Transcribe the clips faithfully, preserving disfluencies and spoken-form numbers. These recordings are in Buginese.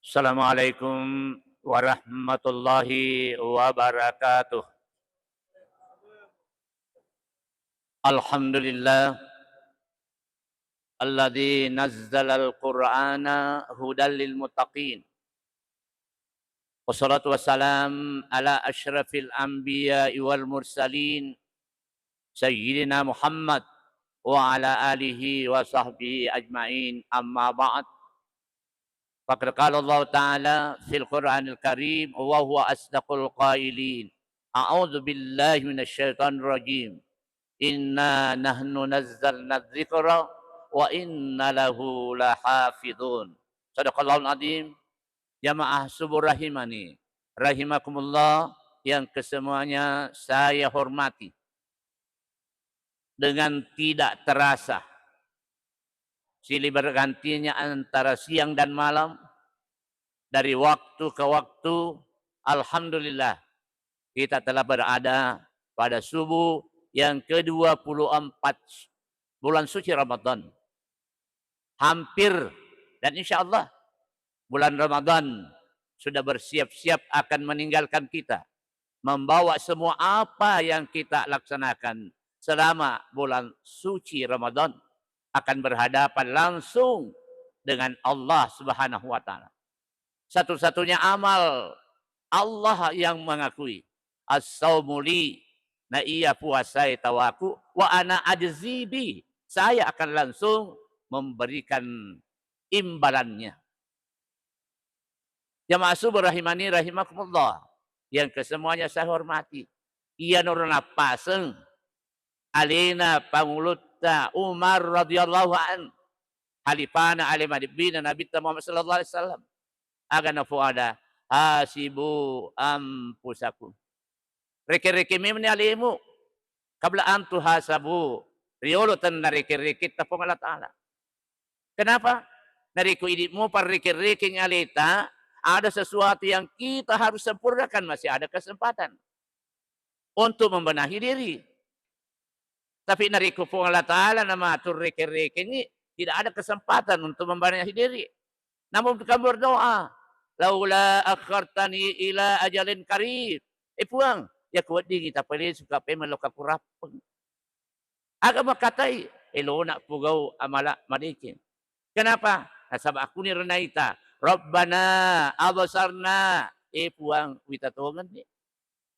Assalamualaikum warahmatullahi wabarakatuh. Alhamdulillah, alladzi nazzalal Qur'ana hudal lil muttaqin. Wassalatu wassalam ala asyrafil anbiya'i wal mursalin, Sayyidina Muhammad wa ala alihi wa sahbihi ajma'in, amma ba'd. Faqad qala Allah Ta'ala fil Qur'anil Karim wa huwa asdaqul qailin. A'udzu billahi minasy syaithanir rajim. Inna nahnu nazzalna dzikra wa inna lahu lahafizun. Sadaqallahul adzim. Jamaah subuh rahimani, rahimakumullah yang kesemuanya saya hormati. Dengan tidak terasa, silih bergantinya antara siang dan malam, dari waktu ke waktu, alhamdulillah, kita telah berada pada subuh yang kedua puluh empat bulan suci Ramadan. Hampir, dan insya Allah bulan Ramadan sudah bersiap-siap akan meninggalkan kita, membawa semua apa yang kita laksanakan selama bulan suci Ramadan, akan berhadapan langsung dengan Allah Subhanahu wa Ta'ala. Satu-satunya amal, Allah yang mengakui, "As-saumu li," na iya puasae tawaku, "wa ana ajzi bi," saya akan langsung memberikan imbalannya. Jamaah subuh rahimani rahimakumullah, yang kesemuanya saya hormati, iyanaro nappaseng alena Pangulutta Umar radhiyallahu an, halifana ale malebbina Nabitta Muhammad sallallahu alaihi wasallam. Aga napoada, "Hasibu anfusakum." Reke-reke memeni alemu. Qabla an tuhasabu, riolo tenna reke-reketta Puang Allah Ta'ala. Kenapa? Narekko idi' mopa reke-rekeng aleta, ada sesuatu yang kita harus sempurnakan, masih ada kesempatan untuk membenahi diri. Tapi narekko Puang Allah Ta'ala namatur reke-rekengngi, tidak ada kesempatan untuk membenahi diri. Namun kamu berdoa, "Laula akhartani ila ajalin qarib." Eh Puang, ya kuweddingi tapalesuka pemeng lokka kurappeng. Aga makkatai, elona pugau amala madeceng. Kenapa? Nasaba akkuniro naita, "Rabbana absarna," eh Puang, wita tongenni.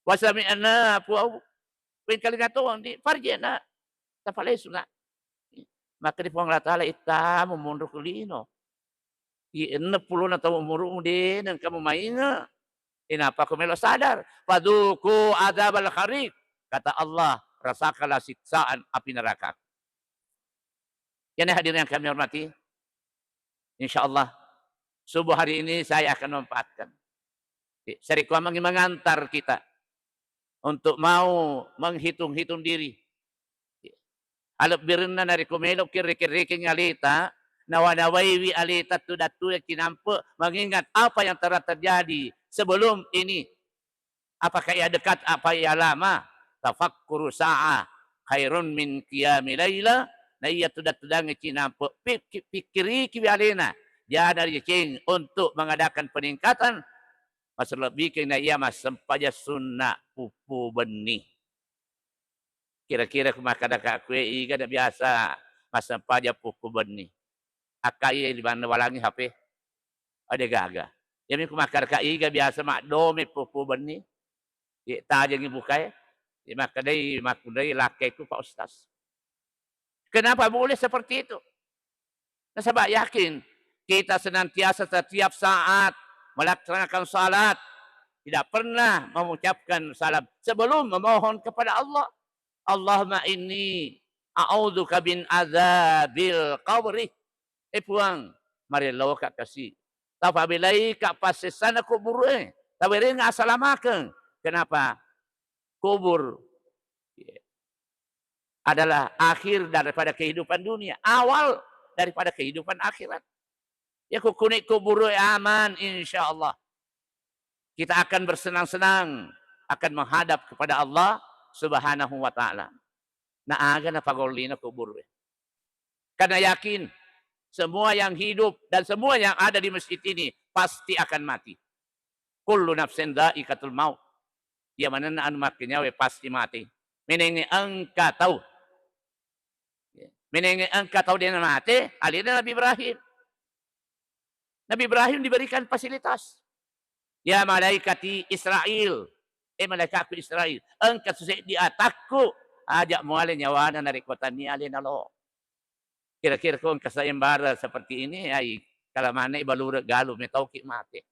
"Wa sami'na," Puang, wengkalinga tongenni, "farji'na," tapalesuna. Makkeda Puang Allah Ta'ala, "Ittamu monro ku lino. Enneng pulona taung umurumu de nengka mumainge. Inapa ko melo sadar? Fadzuqu adzabal hariq." Kata Allah, "Rasakanlah siksaan api neraka." Jadi hadirin yang kami hormati, insya Allah subuh hari ini saya akan memanfaatkan. Sarikuamangngi mengantar kita untuk mau menghitung-hitung diri. Alebbirenna narekko meloki reke-rekeng aleta, nawa-nawaiwi aleta tudang-tudang cinampe, mengingat apa yang telah terjadi sebelum ini. Apakah ia dekat, apa ia lama? Tafakkuru sa'ah khairun min qiyami laila. Na iya tudang-tudangnge cinampe, pik-, pikkirikiwi alena. Jana riceng untuk mengadakan peningkatan, maselebbikeng na iya massempajang sunna puppu benni. Kira-kira ku makkadaka kue iga na biasa massempajang puppu benni. Akka iya limanna walangi H P. Ade gaga. Iyami ku makkadaka iga biasa maddome puppu benni. Ye tajengi bukae. Ye makkadai makkunrai lakkeku Pak Ustaz. Kenapa boleh seperti itu? Nasaba yakin kita senantiasa setiap saat melaksanakan salat, tidak pernah mengucapkan salam sebelum memohon kepada Allah. "Allahumma inni a'udzubika min adzabil qabri." Eh Puang, marellaoka kasi. Tafabelaika passessana kuburu'e. Tawerenga asalamakeng. Kenapa? Kubur adalah akhir daripada kehidupan dunia, awal daripada kehidupan akhirat. Ya, kukkuni kuburu aman, insya Allah kita akan bersenang-senang, akan menghadap kepada Allah Subhanahu wa Ta'ala. Na aga napagollina kuburu. Karena yakin Semua yang hidup dan semua yang ada di masjid ini pasti akan mati. Kullu nafsin dzaiqatul maut. Iya manenna anu makkenyawae pasti mati. Menenge engka tau. Menenge engka tau de' namate, alena Nabi Ibrahim. Nabi Ibrahim diberikan fasilitas. "Ya malaikati Israil, eh malaikatku Israil, engka suseddi atakku, aja' muale nyawana narekko tannia alena lo." Kira-kira ko engka sayembara seperti ini, ai, kalamanna ibalure galu, metauki mate.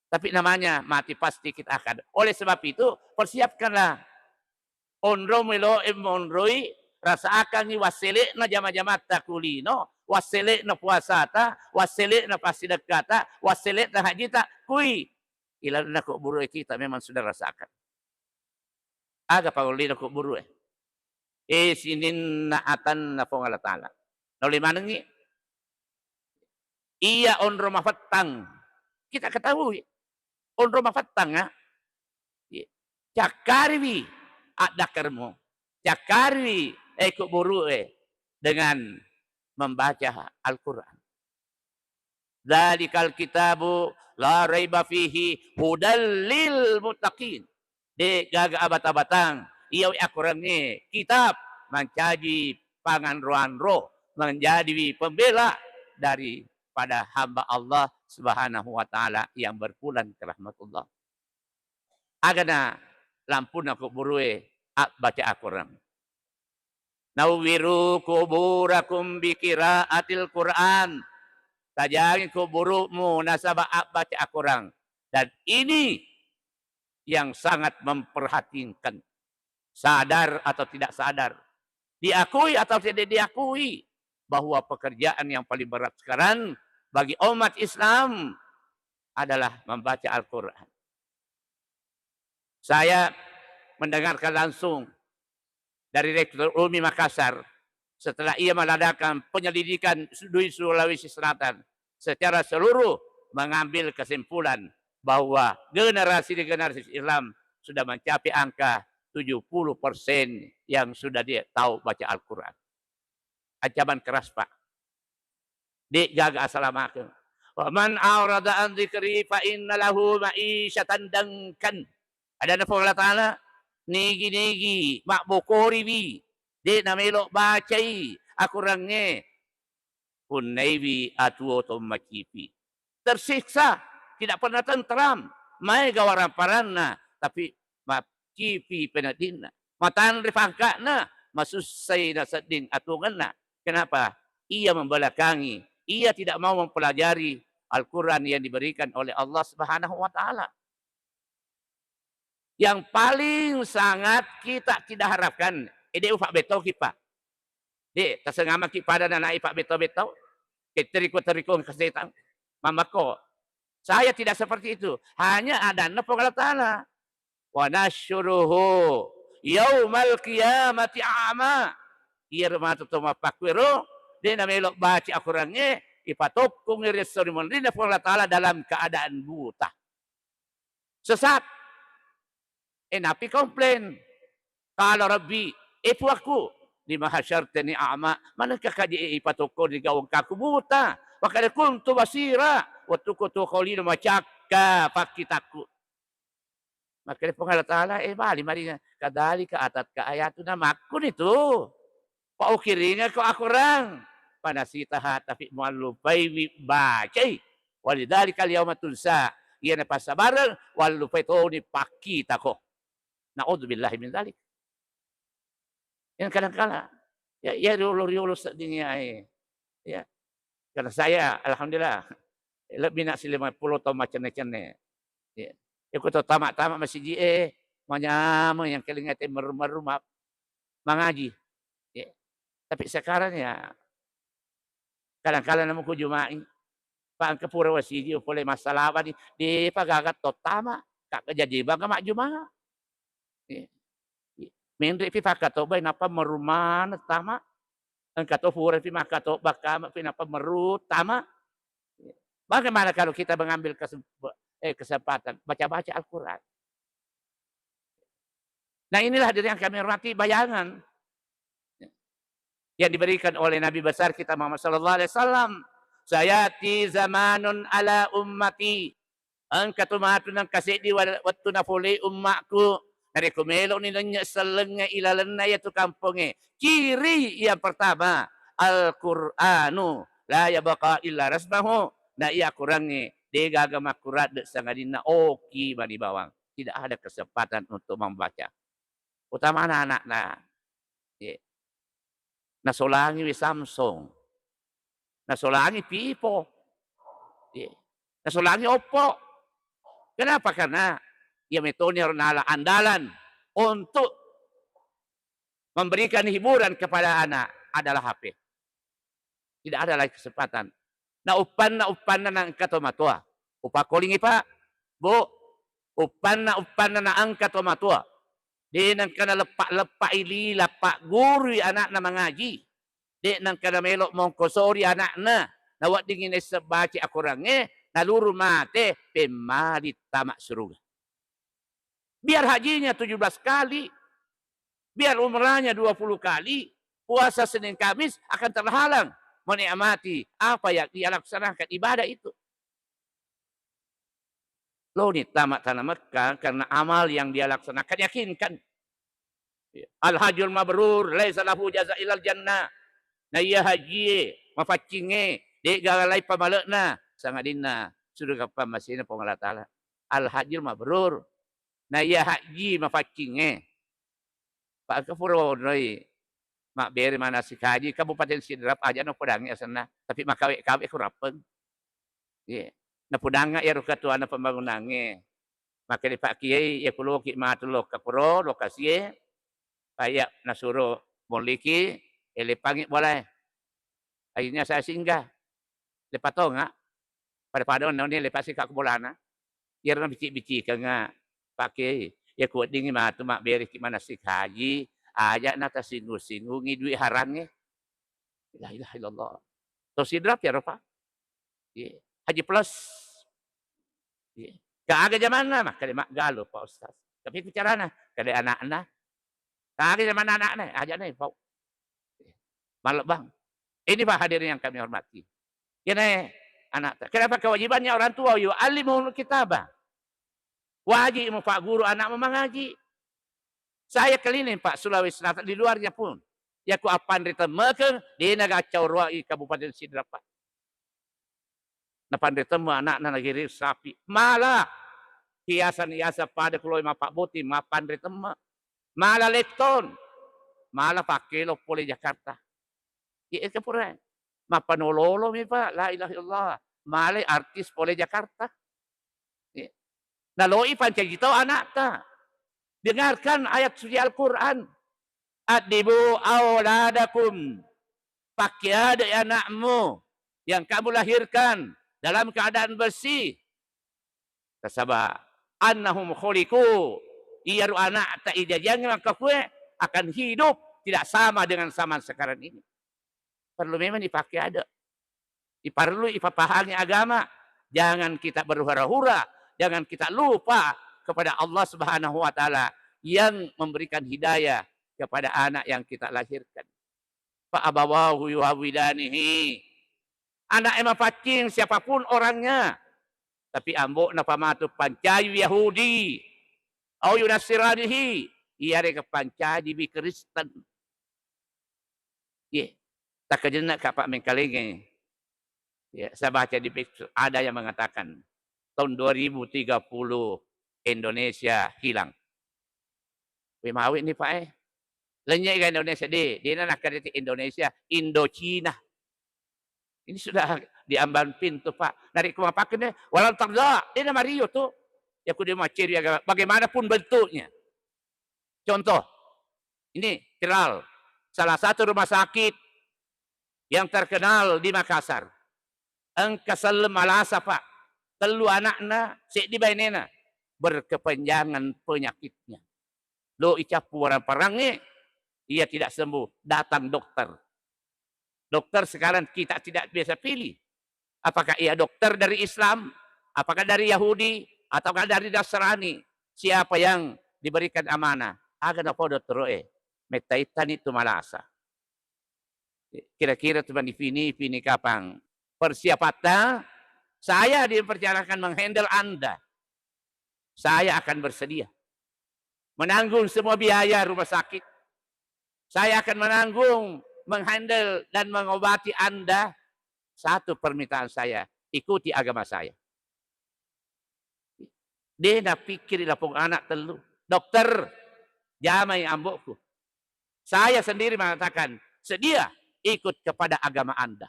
Tapi namanya mati pasti kita akan. Oleh sebab itu, persiapkanlah onrong meloe monroi, rasakangngi wassele'na jama-jamatta ku lino, wassele'na puasata, wassele'na passidekkata, wassele'na hajita, kui ilalenna kuburu kita memang sudah rasakan. Aga pangollina kuburu e? Eh, sininna atanna Puang Allah Ta'ala. Naulle manengngi. Iya onrong mafettang. Kita ketahui. Onrong mafettang, ah. Iya. Cakkariwi addakkarmu. Cakkariwi, eh, kuburu e dengan membaca Al-Quran. Dzalikal kitabu la raiba fihi hudal lil muttaqin. De' gaga abata-batang iyawe akorangnge kitab mancaji panganro-anro, manjadi pembela daripada hamba Allah Subhanahu wa Ta'ala yang berpulang ke rahmatullah. Agana lampunna kuburu e abbaca akorang. Nawwiru kuburakum bi qiraatil Qur'an. Tajangi kuburu'mu nasaba abbaca akorang. Dan ini yang sangat memprihatinkan. Sadar atau tidak sadar, diakui atau tidak diakui, bahwa pekerjaan yang paling berat sekarang bagi umat Islam adalah membaca Al-Quran. Saya mendengarkan langsung dari Rektor UMI Makassar setelah ia mengadakan penyelidikan di Sulawesi Selatan secara seluruh, mengambil kesimpulan bahwa generasi-generasi Islam sudah mencapai angka tujuh puluh persen yang sudah dia tahu baca Al-Quran. Ancaman keras, Pak. De' gaga asalamakeng. "Wa man a'rada an dzikri fa inna lahu ma'isyatan dankan." Adanna Puang Allah Ta'ala, nigi-nigi mabbokoriwi, de' namelo bacai akorangnge, punnaiwi atuo to macipi. Tersiksa, tidak pernah tentram, maega waramparanna, tapi macipi peneddinna, matanre pangka'na, masussai nasedding atuongenna. Kenapa? Ia membelakangi, ia tidak mau mempelajari Al-Quran yang diberikan oleh Allah Subhanahu wa Ta'ala. Yang paling sangat kita tidak harapkan, eh, de' upabbetauki, Pak. De', tasengamaki pada nanai pabbetau-betau. Keteriko-teriko kasetang. Mammako. Saya tidak seperti itu. Hanya adanna Puang Allah Ta'ala. "Wa nahsyuruhu yaumal qiyamati a'ma." Iyaro matu to mappakkuero, de' namelo baca akorangnge, ipatokkongngi ri esso ri munrinna Puang Allah Ta'ala dalam keadaan buta. Sesat. Eh, napi komplain. Qala Rabbi, eh Puakku, lima hasyartani a'ma, manengka kaje ipatokkoni gawengkaku buta, wa qad kuntu basira, wettuku tuo ko lino macakka pakkitakku. Makkeda Puang Allah Ta'ala, eh, bali maringa, kadzalika atatka ayatuna, makkunitu. Paukiringako akorang, fanasitaha, tapi muallupaiwi bacai. Walidzalikal yauma tunsa, iyana passabareng, wallupai toni pakkitako. Naudzubillahi min dzalik. Yang kadang-kala, ya, ya riolo-riolo sedding ya, eh. Ya. Karena saya, alhamdulillah, lebbi na silima pulo taung maccenne-cenne. Ya. Iko to tama-tama masiji e, manyameng yang kelinga te meru-meru ma-, mangaji. Ya. Tapi sekarang ya, kadang-kadang namu ku jumai, pa engka pura wasiji pole masalaba di, depa gaga to tama, ka jaji bangka majjuma. Eh, menre'pi fakkatobbai nappa meru maneng tama. Engka to purapi makkatobba kama pi nappa meru tama. Bagaimana kalau kita mengambil kesem-, eh, kesempatan baca-baca Al-Quran? Nah, inilah hadirin yang kami hormati, bayangan. yang diberikan oleh Nabi besar kita Muhammad sallallahu alaihi wasallam, "Sayati zamanun ala ummati." Engka tu matu nengka seddi wa-, wettu nafolei ummakku, narekko melo'ni nennye sellengnge ilalenna iyatu kampongnge, ciri yang pertama, Al-Qur'anu la yabqa illa rasmahu, na iya Qurangnge degaga makkuradde sangadinna oki mani bawang, tidak ada kesempatan untuk membaca. Utamana ana'na. Ye. Nasolangiwi Samsung. Nasolangi Vivo. Ye. Nasolangi Oppo. Kenapa? Karena iya metoni harus nala andalan untuk memberikan hiburan kepada anak adalah H P. Tidak ada lagi kesempatan. Na uppanna, uppanna na engka to matoa. Upakkolingi, Pak, Bu, uppanna, uppanna na engka to matoa. De nengka naleppa-leppai lila paggurui anakna mangaji. De nengka namelo mongkosori anakna, naweddingi naisseng baca akorangnge, naluru mate, pemmali tama suruga. Biar hajinya tujuh belas kali, biar umrahnya dua puluh kali, puasa Senin Kamis akan terhalang menikmati apa yang dia laksanakan ibadah itu. Loni tama tanah Mekah karena amal yang dia laksanakan, yakinkan. Al-hajjul mabrur laisa lahu jaza ilal jannah. Na iya hajjie mafaccingnge, de'gaga lai pamale'na, sangadinna suruga pammasena Puang Allah Ta'ala. Al-hajjul mabrur. Na iya hajji mafaccingnge, Pak, engka pura onroi mabbere manasik haji Kabupaten Sidrap, aja' napodangngi asenna, tapi makawe-kawe ku Rappeng. Iye. Napodangnga iyaro ketuana pembangunangnge. Makkeda Pak Kiai, iya kuloki matu lokka kuro, lokasie, paya nasuro molliki, elepangi bolae. Akhirnya saya singgah. Lepa tonga, pada-pada onnoni lepa sika ku bolana. Iyaro nabicik-bicikengnga, Pak Kiai, iya kuweddingngi matu mabbereki manasik haji, aja' natasinggung-singgungi dui' harangnge. La ilaha illallah. To Sidrap iyaro, Pak. Iye. Haji Plus. Iye. Kaga jamanna, makkeda maggalu, Pak Ustaz. Tapi ku carana, kada anakna. Kaga jamanna anakna, aja' na pau. Malebbang. Ini, Pak, hadirin yang kami hormati. Iyanae anakta. Kenapa kewajibannya orang tua? Yu'allimuhul kitabah. Wajib mupagguru anakmu mangaji. Saya keliling, Pak, Sulawesi Selatan, di luarnya pun. Iya ku appanre temmekeng, de'na gaccau roai Kabupaten Sidrap, Pak. Napanre temme anakna nagiri sapi. Mala hiasan-hiasan pada kuloi mappabbotting, mappanre temme. Mala letton. Mala pakkelo pole Jakarta. Iya, iya, pura. Mappanololo mi, Pak. La ilaha illallah. Malai artis pole Jakarta. Iya. Naloi pancaji tau anakta. Dengarkan ayat suci Al-Quran. "Addibu auladakum." Pakkeade anakmu yang kamu lahirkan dalam keadaan bersih. Nasaba annahum khuliqu, iyaro anakta ijajiangnge makkakue akan hidup tidak sama dengan zaman sekarang ini. Perlu memang dipakkeade. Diperlu ipapahangi agama. Jangan kita berhura-hura, jangan kita lupa kepada Allah Subhanahu wa Ta'ala yang memberikan hidayah kepada anak yang kita lahirkan. Fa abawahu yuhawwidanihi. Anaknya mapaccing siapapun orangnya. Tapi ambo'na pamatu pancaji Yahudi. Au yunasiranihi. Iyarega pancajiwi Kristen. Ye. Takkajenna kapang mengkalingai. Ya, saya baca di Facebook, ada yang mengatakan tahun dua ribu tiga puluh Indonesia hilang. We mawi ni, Pak, eh. Lennye ga Indonesia, de, de na nakkeda Indonesia, Indocina. Ini sudah di ambang pintu, Pak. Narekko mapakkene, walau terda, de na mario tu. Ya ku de maceri agama, bagaimanapun bentuknya. Contoh, ini viral. Salah satu rumah sakit yang terkenal di Makassar. Engka selleng malasa, Pak. Tellu anakna, seddi bainena. Berkepanjangan penyakitnya. Lo icappu warang parangnge, ia tidak sembuh. Datang dokter. Dokter sekarang kita tidak bisa pilih. Apakah ia dokter dari Islam, apakah dari Yahudi, ataukah dari Nasrani? Siapa yang diberikan amanah? Aga napodo toroe, metta-ittani tu malasa. Kira-kira cuma dipini-pini kapang persiapatta, saya dipercayakan menghandle Anda. Saya akan bersedia menanggung semua biaya rumah sakit. Saya akan menanggung, menghandle, dan mengobati Anda. Satu permintaan saya, ikuti agama saya. De napikkiri lapong anak tellu. Dokter, jamai ambokku. Saya sendiri mengatakan, sedia ikut kepada agama Anda.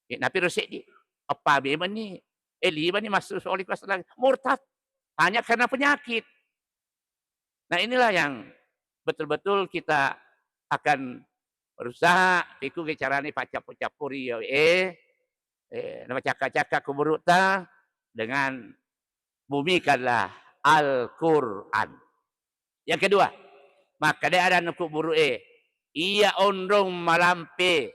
Eh, napiro seddi? Eppa memang ni, eh, lima ni masuk soal ikhlas lagi. Murtad. Hanya karena penyakit. Nah, inilah yang betul-betul kita akan berusaha, ikuge carane paccappu-cappuri, eh, eh, namacakka-cakka kuburu'ta dengan bumikanlah Al-Quran. Yang kedua, makkeda adanna kuburu'e, iya onrong malampe,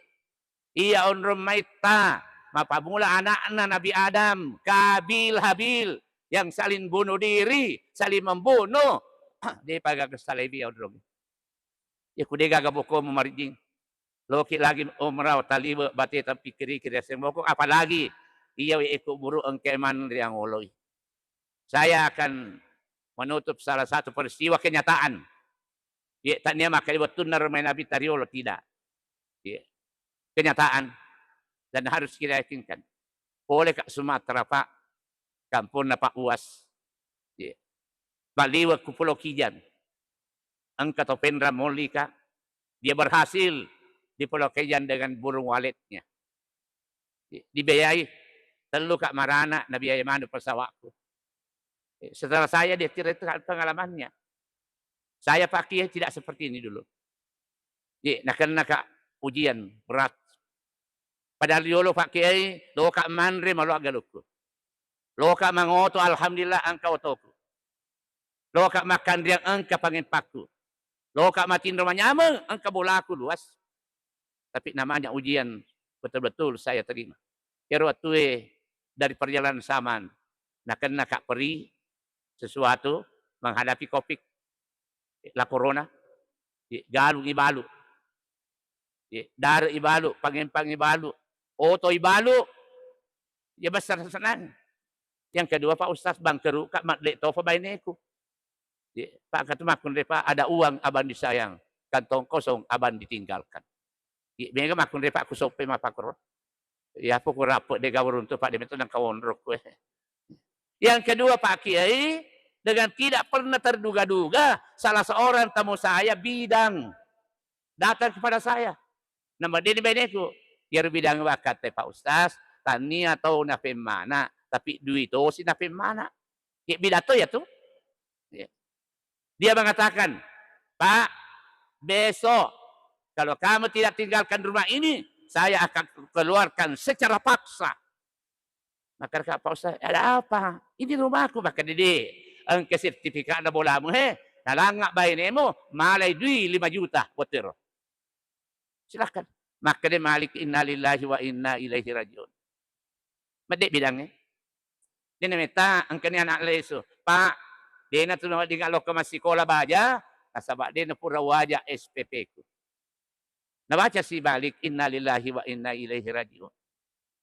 iya onrong maitta, mapamula anakna Nabi Adam, Kabil Habil, yang saling bunuh diri, saling membunuh, depa gaga salai onrong. Ya kude gaga bokomu marijing. Loki lagi umrah taliwe bate tapikkiri-kiri aseng bokong, apalagi iya we kuburu engke manre angoloi. Saya akan menutup salah satu peristiwa kenyataan. Ye, tania makkeda wettunna romai Nabi tariolo, tidak. Ye. Kenyataan dan harus kita yakinkan. Pole ka Sumatera, Pak, kampungna Pak Uwas. Ye. Baliwe ku Pulau Kijang. Engka to Penrang molli ka. Dia berhasil di Pulau Kijang dengan burung waletnya. Dibiayai, tellu ka marana nabiayai manu pesawatku. Eh, setelah saya, dia cerita pengalamannya. Saya, Pak Kiai, tidak seperti ini dulu. Ye, nakenna ka ujian berat. Padahal yolo, Pak Kiai, loka manre maloa galukku. Loka mangoto, alhamdulillah, engka otoku. Loka makkanriang, engka pangempakku. Loka matinro manyameng, engka bolaku luas. Tapi namanya ujian betul-betul saya terima. Ero wattue dari perjalanan zaman, nakenna ka peri sesuatu menghadapi covid, la corona, ye, galung ibalu, ye, dare ibalu, pangempang ibalu, oto ibalu, ya besar senang. Yang kedua, Pak Ustaz, bangkeru ka, madde tofa baineku. Ye, Pak, katu makkunre, Pak, ada uang abang disayang, kantong kosong abang ditinggalkan. Ye, mega makkunre, Pak, ku soppe mapakro. Ya, apa ku rape de gawa runtu, Pak, de metu nang kawonrok kue. Yang kedua, Pak Kiai, dengan tidak pernah terduga-duga, salah seorang tamu saya bidang datang kepada saya. Nama dia ni baineku, ya bidang wakate, Pak Ustaz, tania tau napemmana, tapi dui tosi napemmana. Ye, bidang to ya tu. Ya. Dia mengatakan, "Pak, besok kalau kamu tidak tinggalkan rumah ini, saya akan keluarkan secara paksa." Maka kata Pak Ustaz, "Ada apa? Ini rumahku." Maka dia, "Engka sertifikatna bolamu, he. Nalanga bainemu, malai dui lima juta." Botero. Silahkan. Makkeda Malik, "Innalillahi wa inna ilaihi rajiun." Medde bidangnge. Dena metta, engkani anak lesu. Pak, dena tu nawedding lokka massikola baja, nasaba dena pura waja S P P ku. Nabaca si Malik, "Innalillahi wa inna ilaihi rajiun."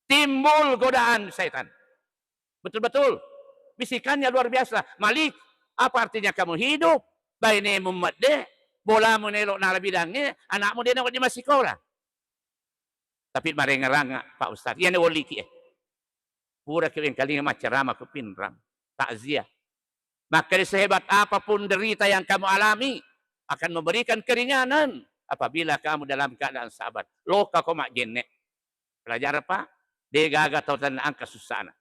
Timbul godaan setan. Betul-betul. Bisikannya luar biasa. "Malik, apa artinya kamu hidup? Bainemu medde, bolamu nelo nala bidangnge, anakmu dena wedding massikola." Tapi marengerang, Pak Ustaz. Iya, naweddiki, eh. Pura ki wengkalinga maccarama ku Pinrang. Takziah. Maka sehebat apapun derita yang kamu alami, akan memberikan keringanan apabila kamu dalam keadaan sabar. Loka ko majjenne. Pelajar, Pak. De gaga tau tenna engka sussana.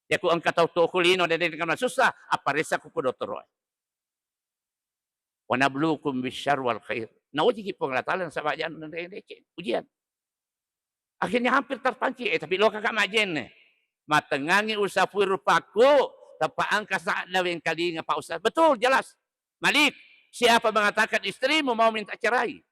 Yaku engka tau toku lino de de sussa, apparessa ku dottoroe. "Wa nabluukum bisyarri wal khair." Naujiki Puang Allah Taala nasaba anu nanre-, recce, ujian. Akhirnya hampir terpancing, eh, tapi loka ka majjenne. Mattengngangi usafui rupakku, teppa engka sadda wengkalinga Pak Ustaz. Betul, jelas. "Malik, siapa mengatakan istrimu mau minta cerai?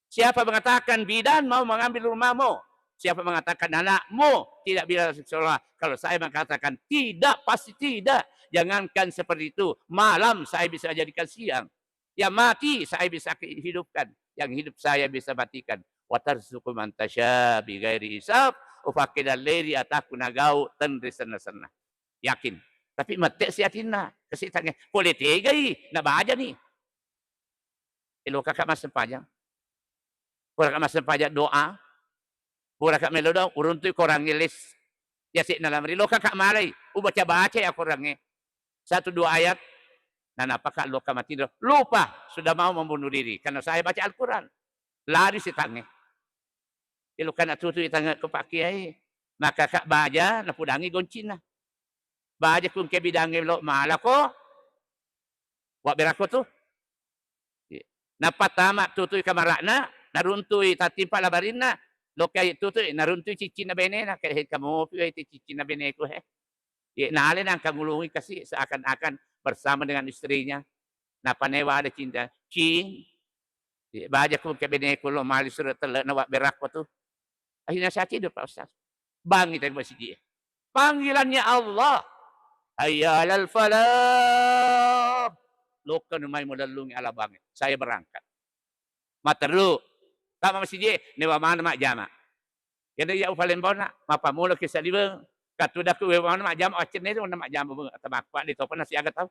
Siapa mengatakan bidan mau mengambil rumahmu? Siapa mengatakan anakmu tidak bisa sekolah?" Kalau saya mengatakan tidak, pasti tidak. Jangankan seperti itu, malam saya bisa jadikan siang. Yang mati saya bisa hidupkan, yang hidup saya bisa matikan. "Wa tarzuqu man tasya bighairi hisab," upakkedalleri atakku nagau tenre senna-senna. Yakin. Tapi mette si atinna, kasitangnge. Pole tegai, nabajani. Elokaka massempajang. Puraka massempajang doa. Puraka melo doa, uruntui korangnge les. Yase'na lamari, lokaka malai, ubaca-bacai akorangnge. Satu dua ayat, nanapaka loka matinro. Lupa, sudah mau membunuh diri karena saya baca Al-Quran. Lari setangnge. Ilokana tutui tange'ku, Pak Kiai. Makaka baja napudangi goncinna. Baja kungke bidangnge lo malako. Wabberakko tu. Iya. Nappa tama tutui kamara'na, naruntui tattimpa labarinna, lokai tutui, naruntui ciccinna benena, kae kamopi wae ti ciccinna beneku he. Iya, nale nangka ngulungi kasi seakan-akan bersama dengan istrinya. Nappa newa ada cinta, "Cing, iya, baja ku ke beneku lo mali sure telle'na wabberakko tu." Akhirnya saya tidur, Pak Ustaz. Bangi tadi masjid. Panggilannya Allah. Hayya 'alal falah. Lokka numai mulellungi ala bangi. Saya berangkat. Matteru. Tama masjid, newa mana majjama. Kena iya upalembona, mappammula ki saliweng. Katudaku wewa mana majjama, accenne tu na majjama beng, tamakku di topa nasi aga tau.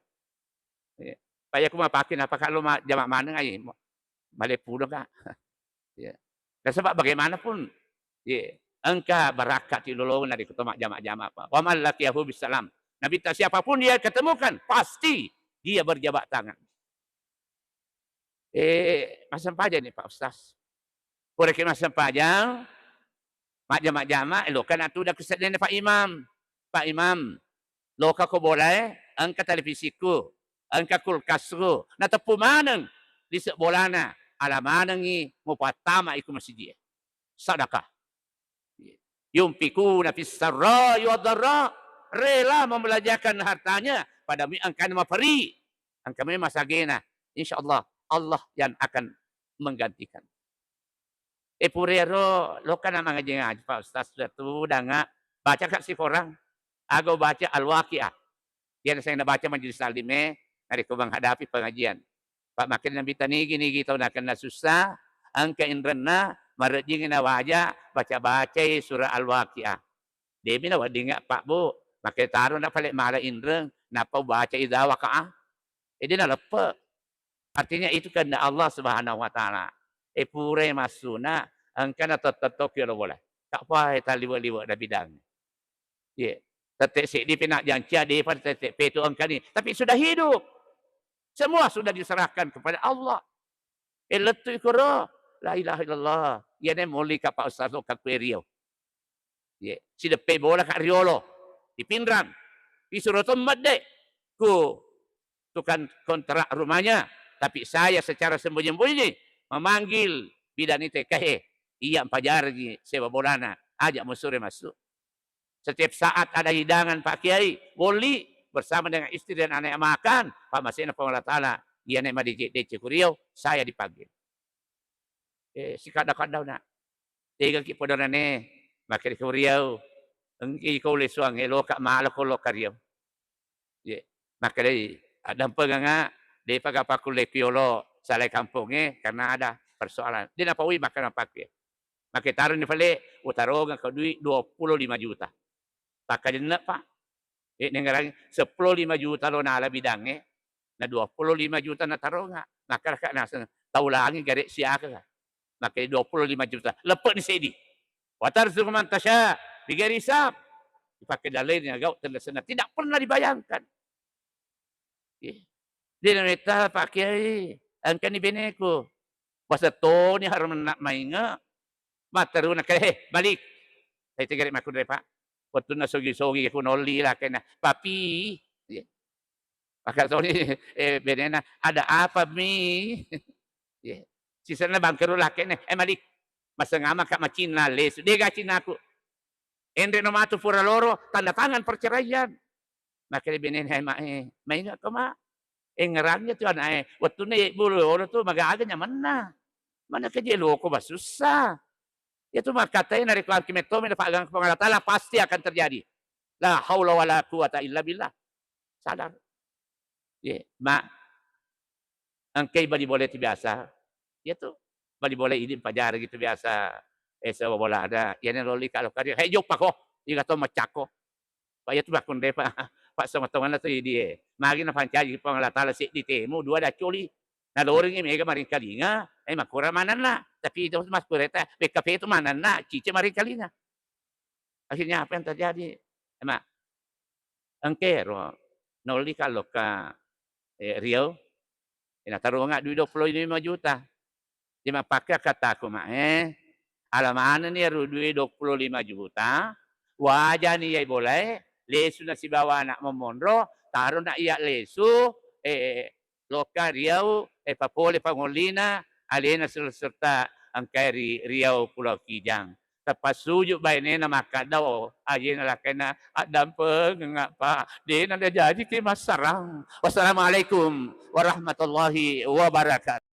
Iya. Paya ku mapake, napaka lo ma-, jama maneng ai, ma-, malepuno ka. Iya. Nasaba bagaimanapun, iya, engka barakka ti lolongeng narekko to majjama-jama, Pak. Wa man laqiyahu bisalam. Nabitta, siapapun dia ketemukan, pasti dia berjabat tangan. Eh, massempajang ni, Pak Ustaz. Puraki massempajang, majjama-jama, eh, lokka natuda ku seddena Pak Imam. "Pak Imam, lokka ko bolae, engka televisiku, engka kulkasku, nateppu maneng lise bolana, ala manengngi mupattama iku masjid." Sadakah. Yunfikuna fis sarra'i wad dharra, rela membelanjakan hartanya pada mi-, engkana maperi, engka memang masagena. Insya Allah, Allah yang akan menggantikan. Eh, purero, lokka na mangaji-ngaji, Pak Ustaz, sudah tu, danga, baca ka sikorang, aga baca Al-Waqiah. Iya, saya nabaca majelis taklim e, narekko menghadapi pengajian. Pak, makkeda Nabitta, nigi-nigi tau nakenna sussa, engka inrenna, marejjingi nawaja, baca-bacai surah Al-Waqiah. Demi naweddingnga, Pak, Bu, makkeda taro na pale mala inreng, nappa ubaca idza waqa'ah. Jadi naleppe. Artinya itu kehendak Allah Subhanahu wa Ta'ala. Eh, purai massuna, engkana tettetto ki lo bola. Tak pae taliwe-liwe na bidang. Ye. Tette seddi pena jancia, depa tette petu engkani. Tapi sudah hidup. Semua sudah diserahkan kepada Allah. Eh, lettu ikoro. La ilaha illallah. Iyane moli ka Pak Ustaz lo ka kue Riau. Ye, sideppe bola ka riolo, di Pinrang. Disuro to medde ku tukang kontrak rumahnya, tapi saya secara sembunyi-sembunyi memanggil bidan I T K E, iya mpajarengi sewa bolana, aja musure masuk. Setiap saat ada hidangan, Pak Kiai, bolli bersama dengan istri dan anak makan, Pak, masena Puang Allah Taala, iya ne madecek-decek ku Riau, saya dipanggil. Eh, sikadda-kadda na. Tegaki podanane, makkeda ko Riau, engki ko lesuang, eloka mala ko lo ka Riau. Ye, makkedai, addampengenga, depa ga pakkulle ki yolo salai kampongnge karena ada persoalan. De napaui makkeda pakku. Makke taroni pale, utarongeng ko dui dua puluh lima juta. Pakkajenne, Pak. Eh, nengngerangi seppulo lima juta lo nala bidangnge, na dua puluh lima juta nataronga. Makkedaka naseng, taulangi gare siaka. Makke dua puluh lima juta. Leppe'ni seddi. Wa tarzuqu man tasya bighairi hisab. Dipakke dalle'na gau tenna senna. Tidak pernah dibayangkan. Eh. De nametta, Pak Kiai, engkani beneku. Wasettoni haramenna mainge. Matteruna ke, "He, balik." Sai tegere makkunrai, Pak. Wettunna sogi-sogi ku nolli lakena, "Papi." Iya. Maka toni, eh, benena, "Ada apa, Mi?" Iya. Sisenna bangkeru lakena, "Eh, malik. Maseng amaka macinna lesu." "Dega cinnaku." "Enre no matu pura loro, tanda tangan perceraian." Makkeda benena, "Mae, mainga ko, Ma. Engngerangngi tu anae, wettunna yebbu loro tu magaga nyamenna. Mana keje loko basussa." Itu makkatai narekko angki mettomi napaggang Puang Allah Taala, pasti akan terjadi. La haula wala quwata illa billah. Sadar. Ye, Ma. Engkai bali bola itu biasa. Iya tu. bali bola idi mpajareng gitu biasa, eh, sewa bola ada, iyana lolli ka lokka ri, "Hei, joppako, iga to maccakko." Pak, iya tu makkunrai, Pak, Pak, sama-sama na tu idi e. Magi napancaji Puang Allah Taala seddi temu, dua daccoli. Nalorengngi mega maringkalinga, eh, makkura manenna. Tapi itu mas kureta, B K P itu manenna, cice maringkalinga. Akhirnya apa yang terjadi? Ema, engkero, nolli ka lokka, eh, Riau, eh, natarunga dui dua puluh lima juta. Jadi mappake akkattaku, Mak, eh, ala manenni ero dui dua puluh lima juta, wajani iyai bolae, lesu na sibawa anak mamonro, taro na iya lesu, eh, lokka Riau, eh, papole pangollina, alena sel-, serta engkae ri Riau Pulau Kijang. Tapassuju bainena makkadda, oh, ajena lakkainna, "Addampengeng, Pak, dena najajiki massarang." Wassalamualaikum warahmatullahi wabarakatuh.